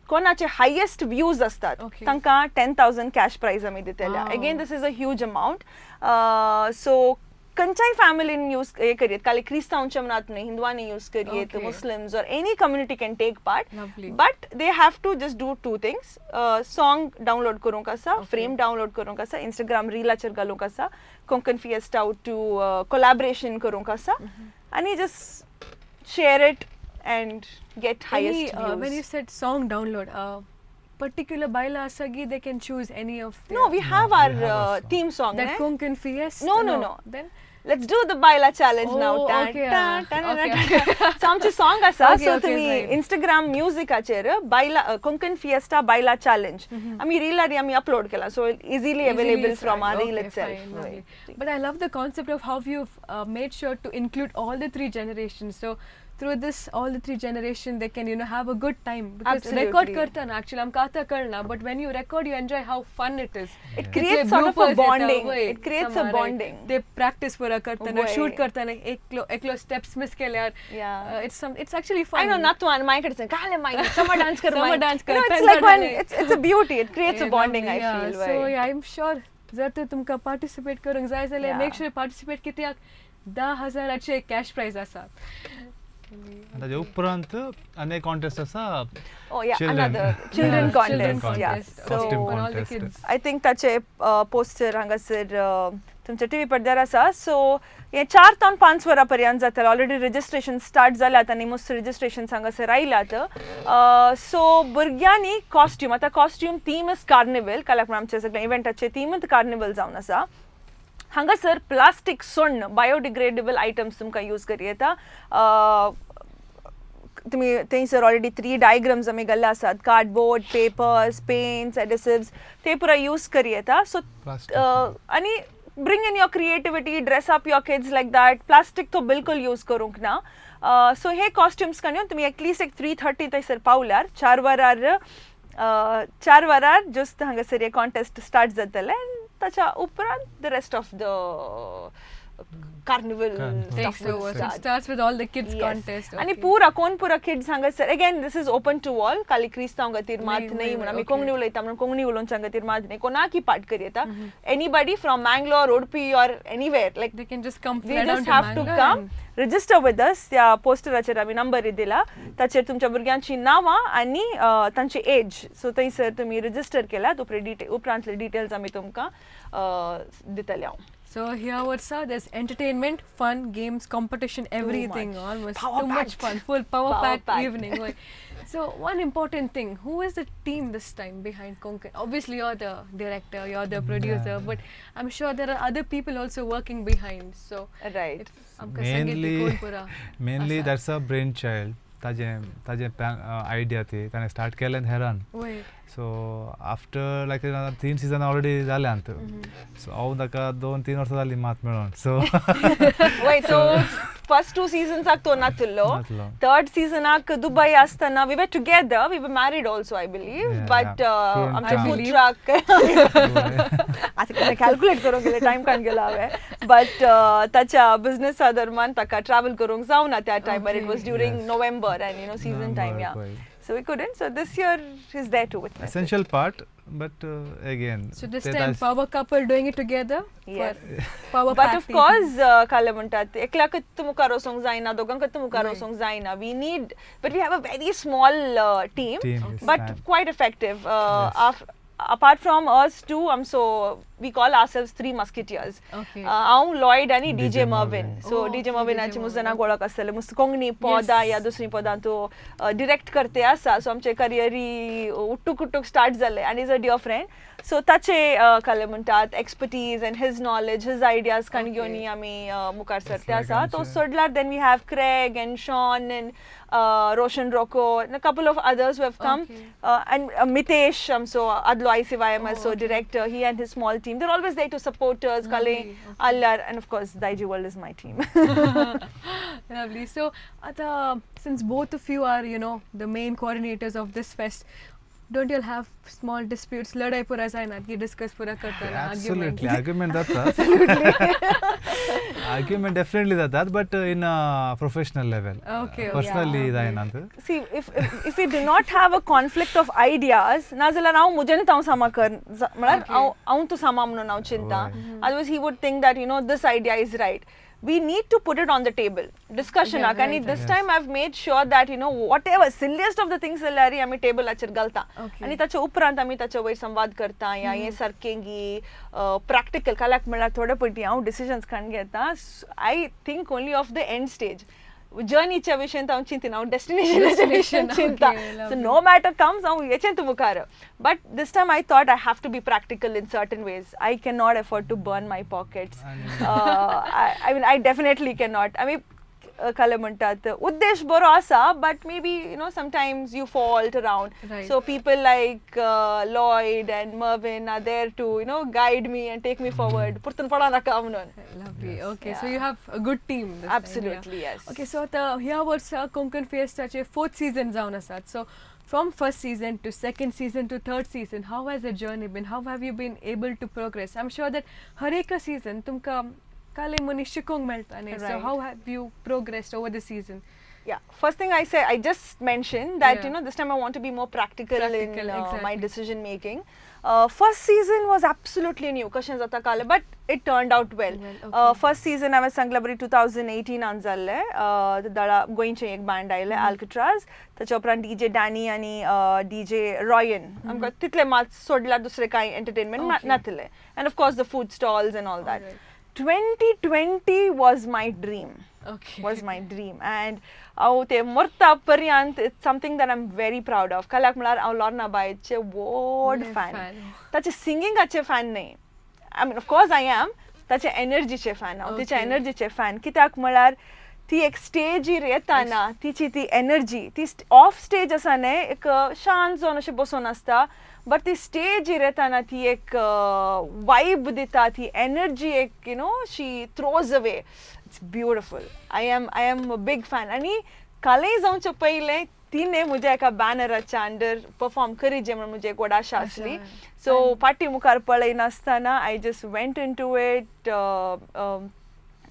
कोणाचे हायेस्ट व्यूज असतात तांकां 10,000 कॅश प्रायज आमी दितले. Again, this is a huge amount. So खंयच्याय फॅमिलीन यूज हे करयेत, खाली क्रिस्तांवचे म्हणात न्हय, हिंदवांनी use करयेत, Muslims or any community can take part. Lovely. But they have to just do two things: song download करूंक आसा, फ्रेम डावनलोड करूंक आसा, इंस्टाग्राम रिलाचेर घालूंक आसा, कोंकण फिएस्टा टू कोलॅबरेशन करूंक आसा आनी just share it and get Any, highest when you views. Said song download, particular baila asa gi they can choose any of No, we have No, our we have our song. theme song. That ne? Konkan Fiesta? No. Then? Let's do the Baila challenge now. Oh, Ta- okay, ta- ta- ta- ta- ta. So आमचे सॉंग आसा. सो तुमी इंस्टाग्राम म्युजिकाचेर बायला कोंकण फिएस्टा बायला चॅलेंज आमी रिलारी आमी अपलोड केला, so easily Easily available is from fine. Our reel Okay, it. Fine, lovely. But I love the concept of how you've made sure to include all the three generations. So through this, all the three generation, they can have a good time because record Absolutely. करताना actually आमकां आतां कळना, but when you record, you enjoy how fun it is. It creates sort of a bonding. It creates a bonding. They practice पुरा करताना, वय. शूट करताना, एकलो एकलो steps miss केल्यार it's actually fun. I know, नातवान my कडे काले my summer dance कर. Summer dance कर, You know, it's penta like when डाले. it's a beauty. It creates a Yeah, bonding, lovely, I yeah. feel. So वय. yeah, I'm sure जर तर तुमकां पार्टिसिपेट करूंक जाय जाल्यार मेक शुअर पार्टिसिपेट, कित्याक 10,000चे कॅश प्रायज आसा. आनी ताजे उपरांत आनी एक कॉन्टेस्ट आसा. Oh yeah, Children. Another children Yeah, contest. children Yeah. Contest. Costume So For all the contest. Kids. I think ताचे पोस्टर हांगासर तुमच्या टीव्ही पडद्यार आसा. सो हे 4 तावन 5 वरां पर्यंत जातलें. ऑलरेडी रजिस्ट्रेशन स्टार्ट जाल्यात आनी मोस्ट रजिस्ट्रेशन हांगासर आयल्यात. सो भुरग्यांनी कॉस्ट्यूम, आतां कॉस्ट्यूम थीम is carnival. काल आमच्या सगळ्या इव्हेंटाचे थीमच कार्निवल जावन आसा. हांगासर प्लास्टीक सोडून बायोडिग्रेडेबल आयटम्स तुमकां यूज करी येता. तुमी थंयसर ऑलरेडी थ्री डायग्राम्स आमी घाल्ले आसात, कार्डबोर्ड, पेपर्स, पेंट्स, एडेसिव्स, ते पुरा यूज करी येता. So Plastic. आनी bring in your creativity, dress up your kids like that. Plastic तो बिलकुल यूज करूंक ना. सो हे कॉस्ट्युम्स काडून तुमी एटलिस्ट एक 3:30 थंयसर पावल्यार 4 वरार जस्ट हांगासर हे कॉन्टेस्ट स्टार्ट जातले आनी ताच्या उपरांत the rest of the carnival Carnival. Takes over. So it starts with all the kids contest. आणि Okay. पुरा कोण पुरा किड्स हांगासर, again, this is open to all. खाली क्रिस्तांव खातीर मात न्हय, न्हय न्हय, म्हणून आमी कोंकणी उलयता म्हणून कोंकणी उलोवच्या खातीर मात न्हय, कोणाकी part करयेता. Anybody from Mangalore, Udupi or anywhere, like They can just come they fly down just to have to Mangalore come and register with us. त्या पोस्टराचेर आमी नंबर दिला, ताचेर तुमच्या भुरग्यांची नांवां आनी तांची एज. सो थंयसर तुमी रजिस्टर केल्यात उपरांतले डिटेल्स आमी तुमकां दितले हांव. So here वर्सा there's entertainment, fun, games, competition, everything. Much. Almost Power too much packed. Fun, full power Power packed packed. Evening. Like, so one important thing, who is the team this time behind Konkan? Obviously you're the director, you're the producer, but I'm sure there are other people also working behind. So if आमकां सांगीत Mainly, कोण पुरा mainly आसा. That's a brain child. ताजें आयडिया ती ताणें स्टार्ट केलें हेरान. वय. सो आफ्टर लायक तीन सिजन ऑलरेडी जाल्यांत, सो हांव ताका 2-3 वर्सां जालीं मात मेळोन, सो वय, सो फर्स्ट टू सीझन्साक तो नातलो. नातलो. थर्ड सीझनाक दुबय आसतना we were together, we were married also, I believe. But Couldn't आमच्या count. पुत्राक आतां कॅल्क्युलेट करूंक गेले, टायम काडून गेलो हांवें, बट ताच्या बिझनेसा दरम्यान ताका ट्रॅवल करूंक जावना त्या टायमार. It was during November and season time. November, yeah. पळय. So we couldn't. So this year is there to witness. Essential part, but again So this time power couple doing it together. Yes. Power but of course, काले म्हणटात, एकल्याकच मुखार वचोंक जायना, दोगांकच मुखार वचोंक जायना. We need, but we have a very small team, Team this but time. Quite effective. Apart from us two, so we call ourselves three musketeers. हांव, लॉयड आनी DJ DJ Mervin. Mervin. So Oh, DJ okay, मर्विनाची DJ मुजना Mervin. वळख आसतले, मुस्त कोंकणी पदां या दुसरी पदां तो डिरेक्ट करते आसा. सो आमचे करियरी उट्टूक उट्टूक स्टार्ट जाले आनी is a dear friend. So ताचे काले म्हणटात expertise and his knowledge, his ideas काण घेवन आमी मुखार सरते like आसा. तो आमचे- सोडल्यार then we have Craig and Sean and Roshan Rocco, couple of others have come. And Mitesh आमचो आदलो आयसीवायएम Oh, so director, he and his small team, they're always there to support us. Kale Allar, and of course Daiji World is my team. Lovely. So, आता, since both of you are the main coordinators of this fest, don't you all have small disputes? लढाई पुरा जायना की डिस्कस पुरा करताना? Absolutely, argument जाता, आर्ग्युमेंट डेफिनेटली जातात, but in professional level. Personally जायना. See, if we do not have a conflict of ideas, नाजाल्यार हांव म्हजेन हांव सामा कर म्हळ्यार हांव हांव तूं सामा म्हणून हांव चिंता. Otherwise he would think that this idea is right. We need to put it on the table डिस्कशनाक. आनी this time I have made sure that whatever silliest of the things जाल्यार आमी टेबलाचेर घालता आनी ताच्या उपरांत आमी ताच्या वयर संवाद करता. या हें सारकें गी प्रॅक्टिकल काल्याक म्हळ्यार थोडे पयलीं हांव डिसिजन्स काडून घेता. I think only of the end stage. जर्नीच्या विशयन हांव चिंतना, हांव डेस्टिनेशनाच्या विशयन Destination, चिंता. Okay, so lovely. No matter comes, हांव हेचें तूं मुखार. But this time I thought I have to be practical in certain ways. I can not afford to burn my pockets. I mean, I definitely can not. I mean, काले म्हणटात, उद्देश बरो आसा, but maybe sometimes you fault around. So people like Lloyd and Mervin are there to guide me and take me forward, परतून पडो नाका म्हणून. Lovely. Okay, so you have a good team this time, yeah. Absolutely, yes. Okay, so आता ह्या वर्सा कोंकण फिएस्टाचे फोर्थ सीझन जावन आसात. So from first season to second season to third season, how has the journey been? How have you been able to progress? I am sure that हर एका सीझन तुमकां काले मनीस शिकोवंक मेळटा न्ही. So how have you progressed over the season? Yeah, first thing I say, I just mentioned that this time I want to be more practical, Practical, in my decision making. First season was absolutely new, कशें जाता काल, but it turned out well. Well, First season हांवें सांगला बरी, 2018 जाल्लें. दळा गोंयचें एक बँड आयलें, आल्कट्राज. ताच्या उपरांत डीजे डॅनी आनी डीजे रॉयन. आमकां तितलें मात सोडल्यार दुसरें कांय entertainment नातलें, and of course the food stalls and all that. 2020 was my dream, was my dream, and हांव ते मरता पर्यंत, it's something that I am very proud of. काल्याक म्हळ्यार हांव लोर्ना बायचे व्हड फॅन. Fan. ताचे सिंगिंगाचे फॅन न्हय, I mean, of course I am, ताचे एनर्जीचे फॅन हांव, तिच्या एनर्जीचे फॅन. कित्याक म्हळ्यार ती एक स्टेजीर येताना तिची ती एनर्जी, ती ऑफ स्टेज आसा न्हय, एक शांत जावन अशें बसून आसता, बट ती स्टेजीर येताना ती एक वायब दिता, ती एनर्जी एक she throws away. It's beautiful. I am a big fan. आनी कालय जावचे पयलें तिणें म्हज्या एका बॅनराच्या अंडर परफॉर्म करीत जे म्हणून म्हजी एक व्हड आशा आसली. सो फाटी मुखार पळयनासतना I just went into it,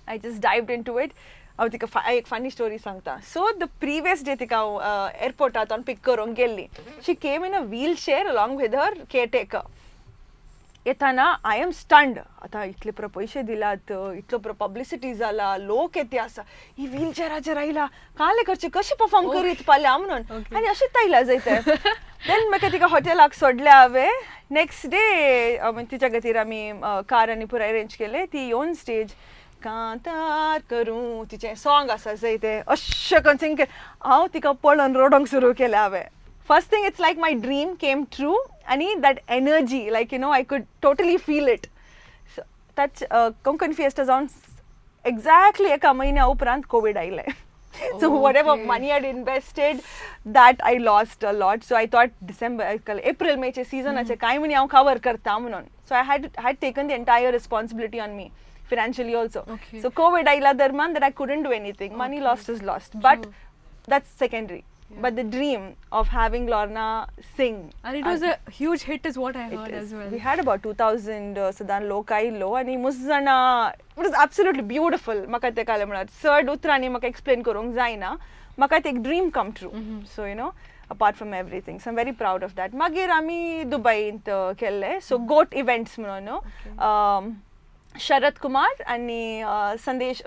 I just dived into it. हांव तिका एक फनी स्टोरी सांगता. सो the previous day तिका हांव एअरपोर्टांत पीक करूंक गेल्ली. She came in a wheelchair along with her caretaker. येताना I am stunned. आतां इतले पुरो पयशे दिलात, इतलो पुरो पब्लिसिटी जाला, लोक येते आसा, ही व्हील चेराचेर आयला, काले करचे, कशी परफॉर्म करीत पाल्या म्हणून. आनी अशेंच आयला जायते. देन म्हाका तिका हॉटेलाक सोडल्या हांवें. नेक्स्ट डे तिच्या खातीर आमी कार आनी पुरो अरेंज केलें. ती येवन स्टेज कांतार करूं तिचें सॉंग आसा जंय तें अशें करून सिंग. हांव तिका पळोवन रडोंक सुरू केलें हांवें. First thing, it's like my dream came true आनी that energy, like I could totally feel it. So ताच कोंकण फिएस्टा जावन एक्झॅक्टली एका म्हयन्या उपरांत कोवीड आयलें. So whatever money I had invested, that I lost a lot. So I thought December, April, May चे सीझनाचे काय म्हणी हांव कवर करता म्हणून. So I had taken the entire responsibility on me. Financially also. So Covid आयला दरम्यान that I couldn't do anything. Money lost is lost, but that's secondary. But the dream of having Lorna sing. And it was a huge hit is what I It heard is. As well. We had about 2000 सदां लोक आयिल्लो आनी मुस्त जाणां. It was absolutely beautiful. म्हाका तें कालें म्हळ्यार चड उतरांनी म्हाका एक्सप्लेन करूंक जायना. म्हाका ते एक dream come true. So apart from everything, so I'm very proud of that. मागीर आमी दुबईंत केल्ले, सो गोट इव्हेंट्स म्हणून शरद कुमार आनी संदेश,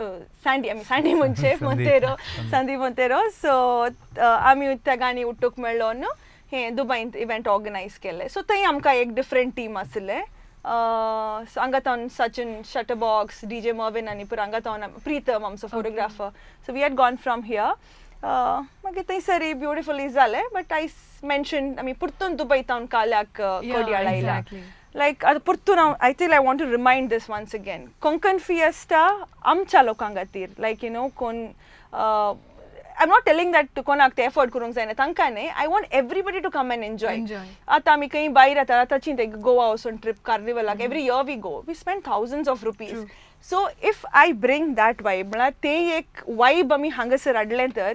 सँडी, आमी सँडी म्हणचे संदीप. मोंतेरो, संदीप मोंतेरो. सो आमी तेगांनी उठूक मेळ्ळो न्हू, हें दुबईंत इव्हेंट ऑर्गनायज केल्लें. सो थंय आमकां एक डिफरंट टीम आशिल्लें. सो हांगा तावन सचिन शटरबॉक्स, डीजे मर्विन आनी पुरो हांगा तावन प्रीतम आमचो photographer. So we had gone from here. मागीर थंयसर ब्युटिफुली जालें, बट I mention आमी परतून दुबय तावन काल्याक कोडियाळ आयला. लायक आतां परतून हांव, I feel I want to remind this once again, Konkan Fiesta आमच्या लोकां खातीर. लायक you know कोण, I am not telling that कोणाक ते एफोर्ड करूंक जायना, तांकां न्हय. I want everybody to come and enjoy. Enjoy. आतां आमी खंय भायर येता, आतां चिंत गोवा वचून trip कार्निवलाक, every year we go, we spend thousands of rupees. So if I bring that vibe, म्हळ्यार ते एक वायब आमी हांगासर हाडलें तर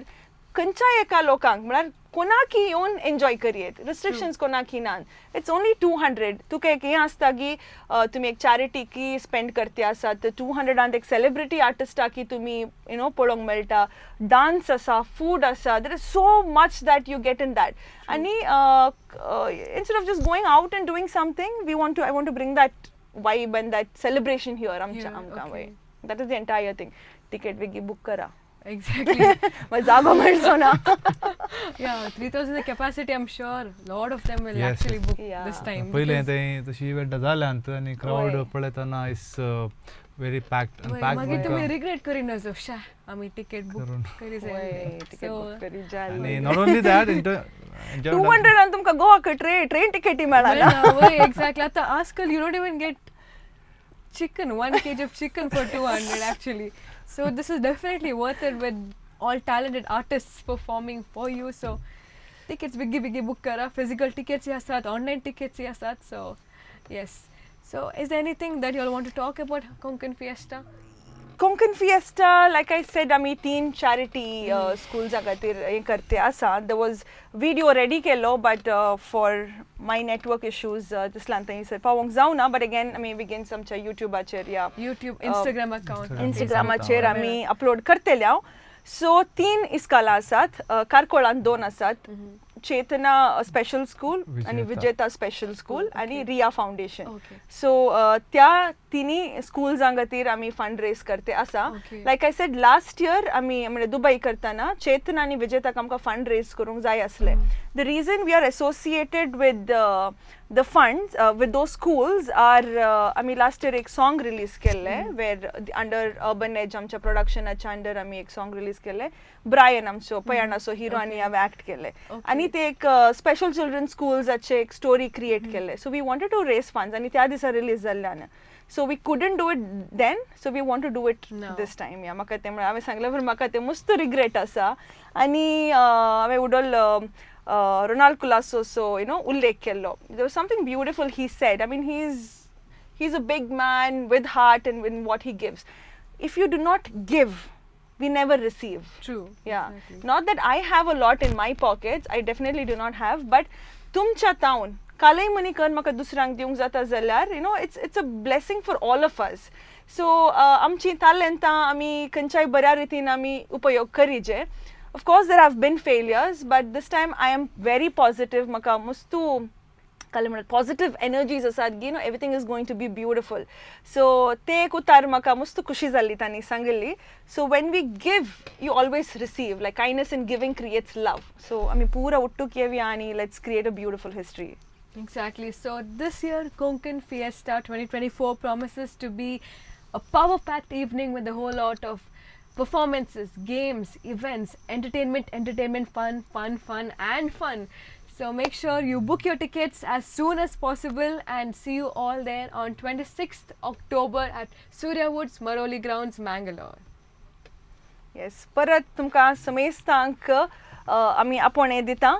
खंयच्याय एका लोकांक, म्हळ्यार कोणाकी येवन एन्जॉय करयेत. रिस्ट्रिक्शन्स कोणाकी ना. It's only 200. तुका एक हें आसता की तुमी एक चॅरिटी स्पेंड करते आसात, टू हंड्रेडान एक सेलिब्रिटी आर्टिस्टाकी तुमी you know पळोवंक मेळटा. डान्स आसा, फूड आसा, there is so much that you get in that. आनी instead of just going out and doing something, we want to I want to bring that vibe and that celebration here आमच्या आमकां. वय, that is the entire thing. Ticket बेगी बूक करा. मागीर जागो मेळचो ना. Yeah, 3000 the capacity, I'm sure lot of them will actually book this time. पयलें because ते तशी इव्हेंट जाल्यांत आनी क्रावड पळयतना is very packed. वय, मागीर तुमी रिग्रेट करिना जो शा आमी तिकेट बुक करून. करी वय, तिकेट बुक करी आनी जाली. Not only that, 200 तुमकां गोवाक ट्रेन टिकेटी मेळना. एक्झॅक्टली. आता आजकाल you don't even get chicken, 1 kg of chicken for 200 actually. So this is definitely worth it with all talented artists performing for you. So tickets बेगी बेगी book करा. Physical tickets ही आसात, online tickets ही आसात. So yes, so is there anything that you all want to talk about Konkan Fiesta? Konkan Fiesta, like I said, आमी तीन चॅरिटी स्कुल्सा खातीर हें करते आसा. There was video ready केलो, but for my network issues दिसलां थंयसर पावोंक जावना. बट अगेन आमी बेगीन आमच्या युट्यूबाचेर या YouTube, Instagram account. इंस्टाग्रामाचेर आमी अपलोड करतले हांव. सो तीन इस्कालां आसात. कारकोळांत दोन आसात, चेतना स्पेशल स्कूल आनी विजेता. विजेता स्पेशल स्कूल आनी रिया फाउंडेशन. सो त्या तिन्ही स्कुल्सां खातीर आमी फंड रेज करते आसा. Like I said, last year आमी म्हणजे दुबई करतना चेतना आनी विजेताक आमकां फंड रेज करूंक जाय आसले. The reason we are associated with the funds with those schools are आमी लास्ट इयर एक सॉंग रिलीज केल्लें, वेर अंडर अर्बन एज आमच्या प्रोडक्शनाच्या अंडर आमी एक सॉंग रिलीज केल्लें. ब्रायन आमचो पयाणाचो हिरो आनी हांवें एक्ट केल्लें आनी ते एक स्पेशल चिल्ड्रन स्कुल्साचे एक स्टोरी क्रिएट केल्लें. So we wanted to raise funds आनी त्या दिसा रिलीज जाल्ल्यान, so we couldn't do it then, so we want to do it Now. This time. या, म्हाका तें म्हळ्यार हांवें सांगलें, पूण म्हाका तें मस्त रिग्रेट आसा. आनी हांवें उडोल Ronald Colaco so you know उल्लेख केल्लो. There was something beautiful he said. I mean, he is a big man with heart and in what he gives. If you do not give, we never receive. True. Yeah. Exactly. Not that I have a lot in my pockets, I definitely do not have, but तुमच्या तावन कालय मनी कर म्हाका दुसऱ्यांक दिवंक जाता जाल्यार, it's a blessing for all of us. So आमची तालेंतां आमी खंयच्याय बऱ्या रितीन आमी उपयोग करीजे. Of course there have been failures, but this time I am very positive. म्हाका मस्तू काल म्हणल्यार पॉझिटिव्ह एनर्जीज आसात की no, everything is going to be beautiful. So ते एक उतार म्हाका मस्त खुशी जाल्ली तांणी सांगिल्ली. So when we give, you always receive. Like, kindness in giving creates love. So आमी पुरा उट्टूक येवया आनी let's create a beautiful history. Exactly. So this year, Konkan Fiesta 2024 promises to be a power-packed evening with a whole lot of performances, games, events, entertainment, entertainment, fun, fun, fun, and fun. So make sure you book your tickets as soon as possible and see you all there on 26th October at Surya Woods, Maroli Grounds, Mangalore. Yes, परत तुमकां समेस्तांक आमी आपोवणें दिता.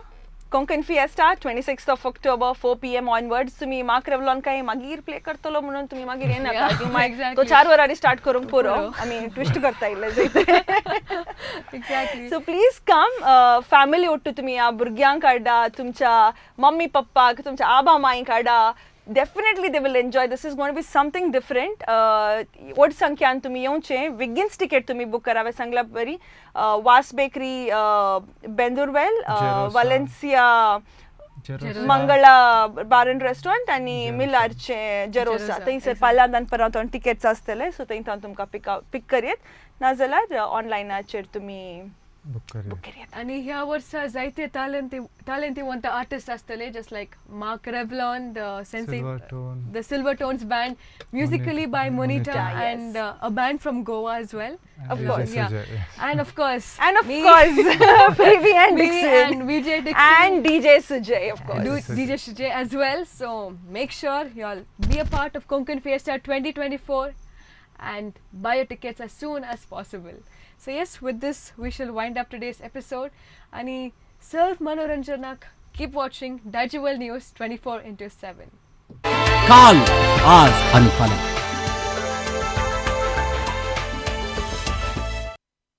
Konkan Fiesta 26th of October, 4 p.m. onwards. तुमी मार्क रेवलॉन काय मागीर प्ले करतलो म्हणून तुमी मागीर येनाका. तो 4 वरांनी स्टार्ट करूंक पुरो. पुरो. आमी ट्विस्ट करता इल्ले जायते. Exactly. So please come, family ಒಟ್ಟು तुमी या भुरग्यांक हाडा, तुमच्या मम्मी पप्पाक, तुमच्या आबा माईक हाडा. Definitely they will enjoy. This is gonna be something different. व्हड संख्यान तुमी येवचें. बेगीनच टिकेट तुमी बूक करा. हांवें सांगला बरी, वास bakery बेंदुरवेल, जेरोसा. Valencia, जेरोसा. Mangala bar and restaurant आनी जेरोसा. मिलारचे जेरोसा. जेरोसा, थंयसर पाल्यां दनपरां टिकेट्स आसतले. सो थंय तुमकां पीक करयेत, नाजाल्यार ऑनलायनाचेर तुमी बुक करूया. बूक करयेत. आनी ह्या वर्सा जायते तालेंतिवंत आर्टिस्ट आसतले, just like Mark Revlon, the Sensei, Silver Tone. The Silver Tones band, musically by Monita, Yes. And a band from Goa as well. And Of Vijay course. Yeah. Sujay, yes. And of course, And of me, course, Privi and me Dixon. And Vijay Dixon. And DJ Sujay, of course. Do Sujay. DJ Sujay as well. So make sure y'all be a part of Konkan Fiesta 2024 and buy your tickets as soon as possible. So yes, with this we shall wind up today's episode. Ani Self Manoranjanak, keep watching Daijiworld News 24/7. काल, आज आणि फाल्यां.